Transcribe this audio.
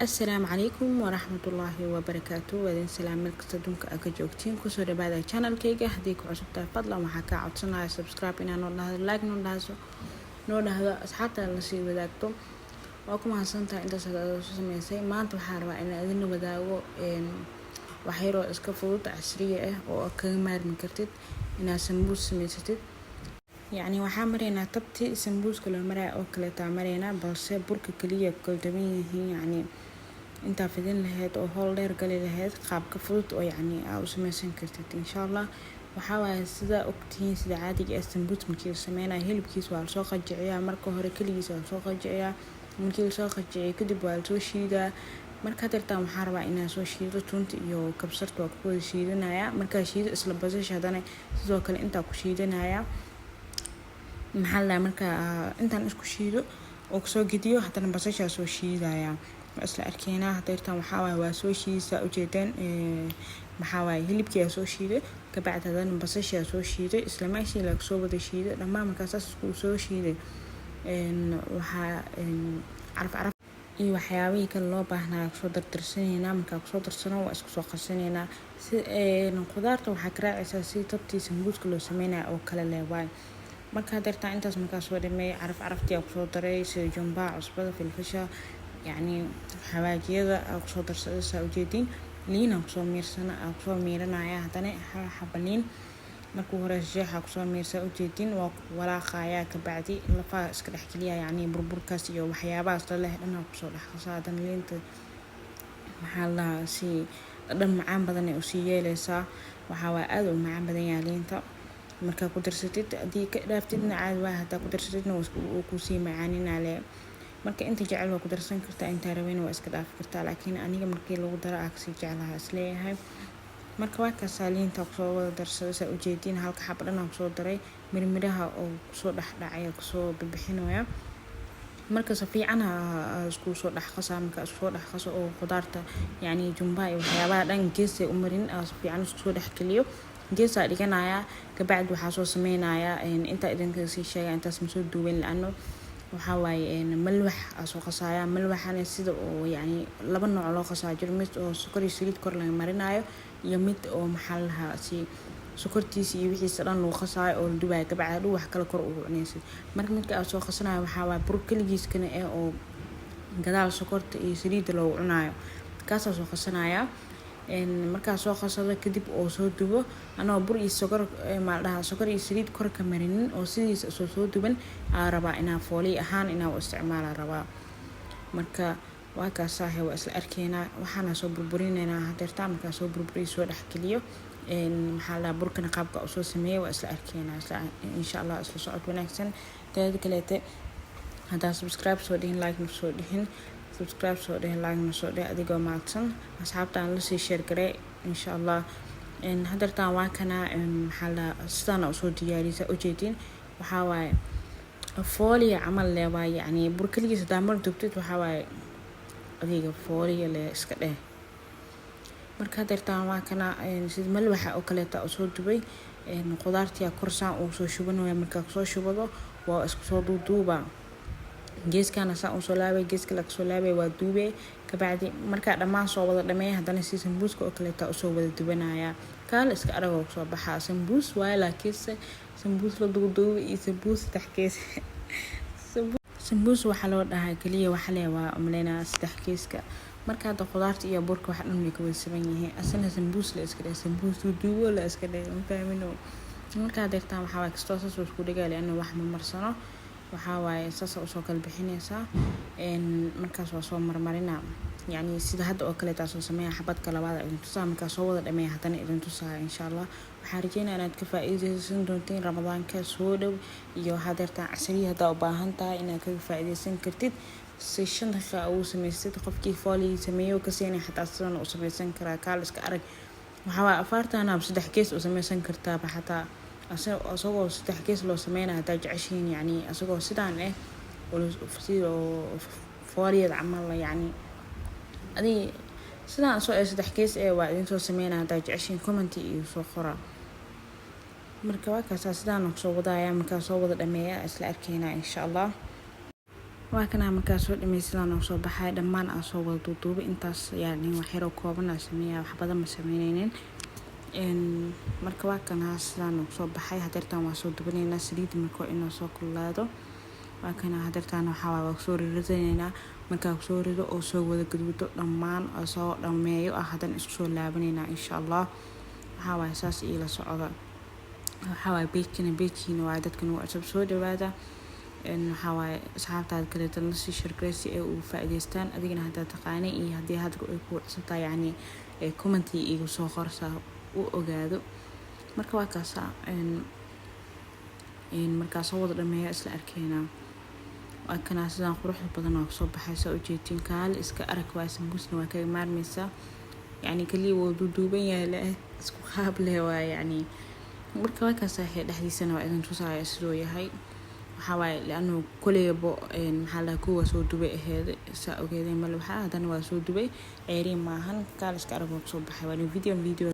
Asalaamu calaykum waraxmatullaahi wabarakaatu. Waa idin salaam meel kasta adduunka aa ka joogtiin. Kusoo dhawaada channelkayga. Haddii ku cusub tahay, fadlan waxaa kaa codsanaya subscribe inaa noo dhahdo, like noo dhahdo, noo dhahdo, asxaabta lasii wadaagto. Waa ku mahadsantahay intaas aad soo sameysay. Maanta waxaan rabaa inaan idin wadaago waxyaroo iska fudud, casriya ah, oo kaga maarmi kartid inaad sambuus samaysatid. Yacni waxaa maraynaa tabti sambuuska loo maraya oo kaleetaa maraynaa, balse burka kaliya kala duwan yihiin. Yacni intaa fidin lahayd oo howl dheer gali lahayd, qaabka fudud oo yacni aa u sameysan kartid, insha Allah. Waxaa waaye, sida ogtihiin, sida caadiga ah sambuus markii la sameynayo, hilibkiisa waa lasoo qajiciyaa marka hore. Keligiisa waa lasoo qajiciyaa. Markii lasoo qajiciyo kadib waa lasoo shiidaa. Marka hadeertaan waxaan rabaa inaan soo shiido tuunta iyo kabsarta. Waa ku wada shiidanaya. Markaa shiido, isla basasha haddana sidoo kale intaa ku shiidanaya. Maxaa la dhahaa, markaa intaan isku shiido oo kusoo gediyo, haddana basashaa soo shiidaya. Waa isla arkeynaa. Hadeertaan waxaa waaye, waa soo shiidaysaa, ujeedeen. Maxaa waaye, hilibkii aa soo shiiday, kabacdi haddana basashaa soo shiiday, isla meeshii laga soo wada shiiday dhammaan. Markaa saas isku soo shiiday, waxaa caraf caraf iyo waxyaabihii kale loo baahnaa kusoo dardarsanaynaa. Markaa kusoo darsano, waa isku soo qasanaynaa. Si khudaarta waxaa ka raacaysaa si tabtii sambuuska loo sameynaya oo kale leh waay. Marka hadeertaan intaas markaa soo dhameeyay, caraf caraftii aa kusoo daray, sida jumbaha, cusbada, filfisha, yacni xawaajiyada aa kusoo darsaday, saa ujeediin. Liin aa kusoo miirsana, aa kusoo miiranaya haddana hal xaba liin. Markuu hore jeexa kusoo miirsaa, ujeedin, waa walaaqaya. Kabacdi lafaha iska dhex geliya, yacni burburkaas iyo waxyaabahaas laleh dhan aa kusoo dhex qasaa. Haddana liinta, maxaa la dhahaa, si dhadhan macaan badan ay usii yeeleysaa. Waxaa waa aada u macaan badan yahay liinta markaa ku darsatid. Haddii ka dhaaftidna caadi waa, hadaa ku darsatidna wuu kusii macaaninaa le. Marka inta jecel waa ku darsan kartaa, intaa rabeyna waa iska dhaafi kartaa, laakiin aniga markii lagu daro aa kasii jeclaha isleeyahay. Marka waa kaasaa, liinta kusoo wada darsaday, saa ujeediin. Halka xaba dhan aan kusoo daray, mirmiraha oo kusoo dhexdhacaya kusoo bixinaya. Marka si fiican isku soo dhex qasaa. Marka isku soo dhex qaso oo khudaarta, yacni jumbaha iyo waxyaabaha dhan geesay u marin, si fiican isku soo dhex geliyo, geesaa dhiganayaa. Kabacdi waxaa soo sameynayaa, intaa idinka sii sheegaya, intaas ma soo duuban laano. Waxaa waaye malwax aa soo qasaaya. Malwaxana sida oo yacni laba nooc loo qasaa jiro: mid oo sokor iyo saliid kor laga marinayo, iyo mid oo, maxaa la dhahaa, si sokortiisa iyo wixiisa dhan lagu qasaayo oo la dubaayo, kabacdi hadhow wax kale kor ugu cunaysid. Marka midka aad soo qasanayo waxaa waaye bur keligiiskana eh oo gadaal sokorta iyo saliidda loogu cunaayo, kaasaa soo qasanayaa. Markaa soo qasado kadib oo soo dubo, anoo bur iyo sokor, maa la dhahaa, sokor iyo saliid kor ka marinin oo sidiisa soo duban aa rabaa inaa fooliya ahaan inaa u isticmaala rabaa. Marka waa kaasaahe, waa isla arkeynaa. Waxaana soo burburinaynaa hadeertaa. Markaa soo burburiyo, soo dhexgeliyo, maxaa la dhahaa, burkana qaabka usoo sameeyay waa isla arkeynaa insha Allah. Isla socod wanaagsan. Teeda kaleete, haddaa subscribe soo dhihin, like ma soo dhihin, subscribe soo dhihin, like ma soo dhihin, adigoo mahadsan. Asxaabtaan lasii share garee, insha Allah. Hadeertaan waa kana, maxaa la dhahaa, sidaana usoo diyaariysa, ujeedin. Waxaa waaye fooliya camal le waa, yacni bur keligiis hadaa mar dubtid, waxaa waaye adiga fooliya le iska dheh. Marka hadeertaan waa kana, sida malwaxa oo kaleeta usoo dubay. Khudaartiyaa korsaan uu soo shubanaya. Markaa kusoo shubado, waa isku soo duuduuba. Geeskana saan usoo laabay, geeska laga soo laabay, waa duube. Kabacdi markaa dhammaan soo wada dhameeya, haddana si sambuuska oo kaleeta usoo wada dubanaya. Kaala iska aragoo kusoo baxaa sambuus waaye, laakiinse sambuus la duuduubay iyo sambuus saddex gees. Sambuus waxaa loo dhahaa keliya waxa le waa umaleynaa saddex geeska. Marka hadda khudaarta iyo burka wax dhan way ka wada siman yihiin. Asana sambuus la iska dheh, sambuus duuduubo la iska dheh, ma fahmino. Marka hadeertaan waxaa waaye kastoo saas isku dhigaa, liana wax ma marsano. Waxaa waaye saasa usoo kala bixinaysaa. Markaas waa soo marmarina, yacni sida hadda oo kaleetaa soo sameeya. Xabadka labaad idin tusaa. Markaa soo wada dhameeya, haddana idin tusaa, insha Allah. Waxaan rajeynaya inaad ka faa-iideysan doontiin Ramadaanka soo dhow iyo hadeertaan casriya haddaa u baahan tahay inaad kaga faa-iideysan kartid si 5 daqiiqa ugu samaystid. Qofkii fooli sameeyo ka siinay xataa sidan u sameysan karaa. Kaal iska arag, waxaa waaye afaartana saddex gees u sameysan kartaaba xataa isagoo saddex gees loo sameynaya haddaa jeceshihiin. Yacni isagoo sidaan ah, sida fooliyada camal, yacni adi sidaan soo ee saddex gees ee waa idin soo sameynaya. Haddaa jeceshihiin, comment iyo soo qora. Marka waa kaasaa, sidaan kusoo wadaya. Markaa soo wada dhameeya, isla arkeynaa, insha Allah. Waa kanaa. Markaa soo dhamey, sidaan oo soo baxay dhammaan aan soo wada duuduubay. Intaas yani wax yaroo kooban aan sameeya, wax badan ma sameyneynin. Marka waa kanaa, sidaan oo soo baxay. Hadeertaan waa soo dubanaynaa. Saliidda marka waa inoo soo kululaado. Waa kana hadeertaan, waxaa waa kusoo ridanaynaa. Markaa kusoo rido oo soo wada gaduudo dhammaan oo soo dhameeyo ah, haddana isku soo laabanaynaa, insha Allah. Waxaa waaye saas iila socda. Waxaa waaye page-kana page-kiina waaye. Dadkan waa cusub, soo dhawaada. Waxaa waaye asxaabtaada kaleeto lasii share garey si ay ugu faa'iidaystaan. Adigana haddaad taqaanay iyo haddii hadda ay kuu cusubtahay, yacni comment-ii igu soo qorsaa u ogaado. Marka waa kaasa. Markaa soo wada dhameeya, isla arkeynaa. Waa kanaa, sidaan quruxda badan waa kusoo baxay, saa ujeedtiin. Kaali iska arag waa. Sambuusna waa kaga maarmeysaa, yacni kaliya wuu duuduuban yahay leh, isku qaab leh waa yacni. Marka waa kaasa. Dhexdiisana waa idin tusaaya siduu yahay. Waxaa waaye lianu koleybo maxaa lahaa, kuwa soo dubay aheyd, saa ogeedeen. Male waxaa haddana waa soo dubay, ceeriin maahan. Kaal iska arag waa kusoo baxay. Waa video video.